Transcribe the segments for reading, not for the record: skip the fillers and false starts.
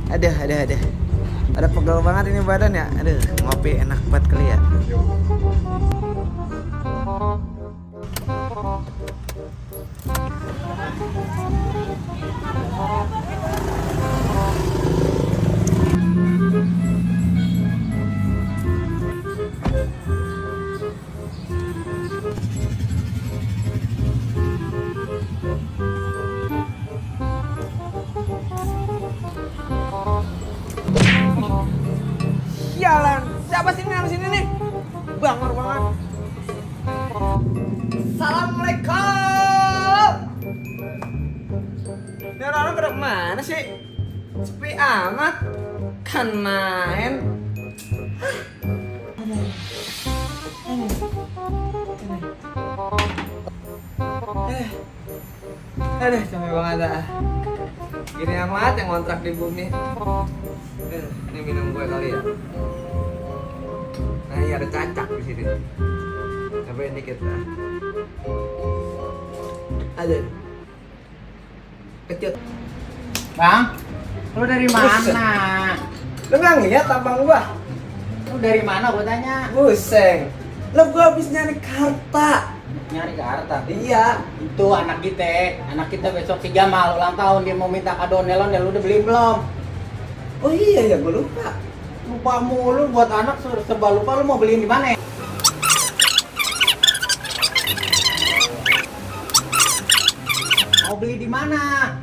Aduh. Ada pegel banget ini badan ya. Aduh, ngopi enak banget kali ya. Sialan, siapa sih ini yang sini nih? Bangor banget. Assalamualaikum. Ini orang-orang pada kemana sih? Sepi amat. Kan main. Aduh, capek banget dah. Gini amat yang ngontrak di bumi. Ini minum gue kali ya. Nah, iya ada cacak di sini. Cobain dikit lah. Ada. Kecut. Bang, lu dari mana? Lu nggak ngeliat tampang gua? Lu dari mana gua tanya? Buseng. Lu gua habis nyari karta. Nyari ke harta. Iya. Itu anak kita besok si Jamal ulang tahun, dia mau minta kado ondel-ondel, lu udah beli belum? Oh iya ya, gua lupa. Lupa mulu buat anak serba lupa, lu mau beliin di mana? Mau beli di mana?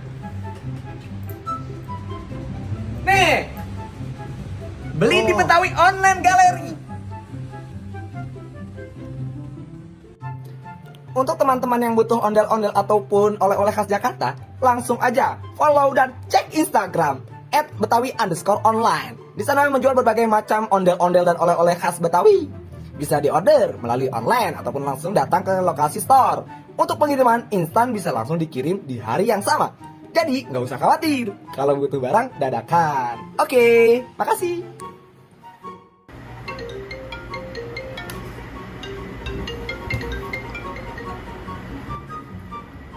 Nih. Beli di Betawi Online Gallery. Untuk teman-teman yang butuh ondel-ondel ataupun oleh-oleh khas Jakarta, langsung aja follow dan cek Instagram @betawi_online. Di sana menjual berbagai macam ondel-ondel dan oleh-oleh khas Betawi. Bisa diorder melalui online ataupun langsung datang ke lokasi store. Untuk pengiriman instan bisa langsung dikirim di hari yang sama. Jadi nggak usah khawatir kalau butuh barang dadakan. Oke, makasih.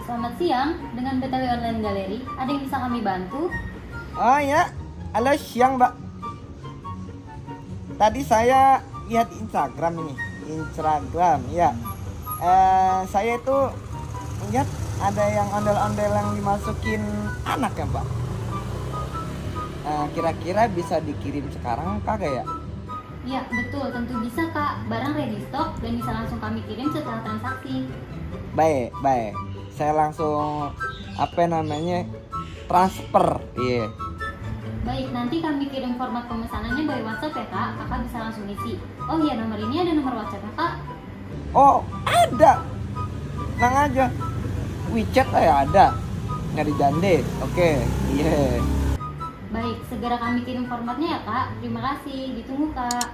Selamat siang, dengan Betawi Online Gallery, ada yang bisa kami bantu? Oh ya, halo siang mbak. Tadi saya lihat di Instagram ini, ya. Saya itu lihat ada yang ondel-ondel yang dimasukin anak ya mbak. Kira-kira bisa dikirim sekarang kagak ya? Ya, betul, tentu bisa kak. Barang ready stock dan bisa langsung kami kirim setelah transaksi. Baik. Saya langsung transfer. Iya. Baik, nanti kami kirim format pemesanannya by WhatsApp ya kak. Kakak bisa langsung isi. Oh iya, nomor ini ada nomor WhatsApp ya kak. Oh, ada. Tenang aja. WeChat ya ada. Nyari jande. Oke. Iya. Baik, segera kami kirim formatnya ya kak. Terima kasih, ditunggu kak.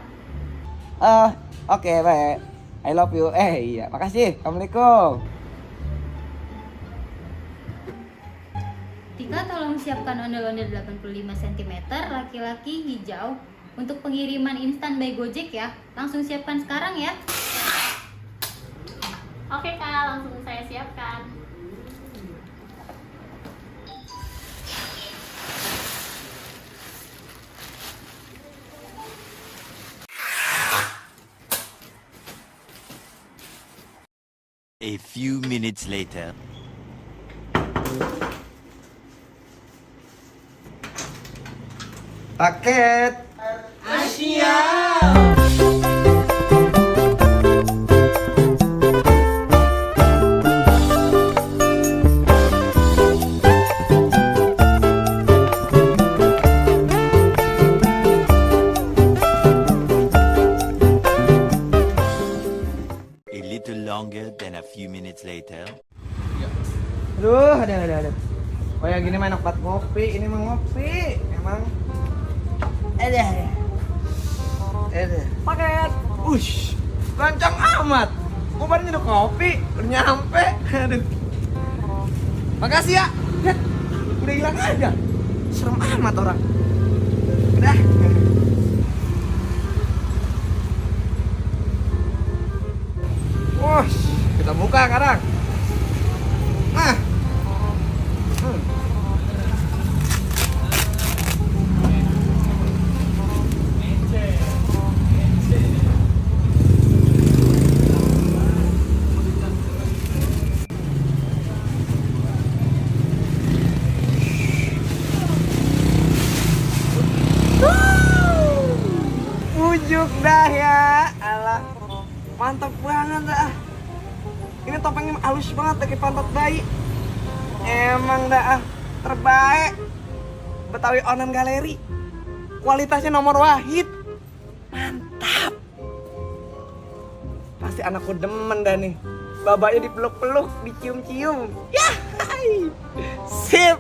Oke, baik. I love you. Iya, makasih. Assalamualaikum. Tika, tolong siapkan ondel-ondel 85 cm laki-laki hijau untuk pengiriman instan by Gojek ya. Langsung siapkan sekarang ya. Oke kak, langsung saya siapkan. A few minutes later. Paket. Asia. A little longer than a few minutes later. Aduh, ada. Kayak gini mah enak banget ngopi. Ini mah ngopi. Emang. Ada. Paket. Ush, lancang amat. Gua baru nyeduh kopi, udah nyampe. Aduh. Makasih ya. Lihat, udah hilang aja. Serem amat orang. Udah. Wush, kita buka sekarang. Nah. Ujuk dah ya. Alah. Mantap banget dah. Ini topengnya halus banget kayak pantat bayi. Emang dah terbaik. Betawi Online Galeri. Kualitasnya nomor wahid. Mantap. Pasti anakku demen dah nih. Babanya dipeluk-peluk, dicium-cium. Yah. Sip.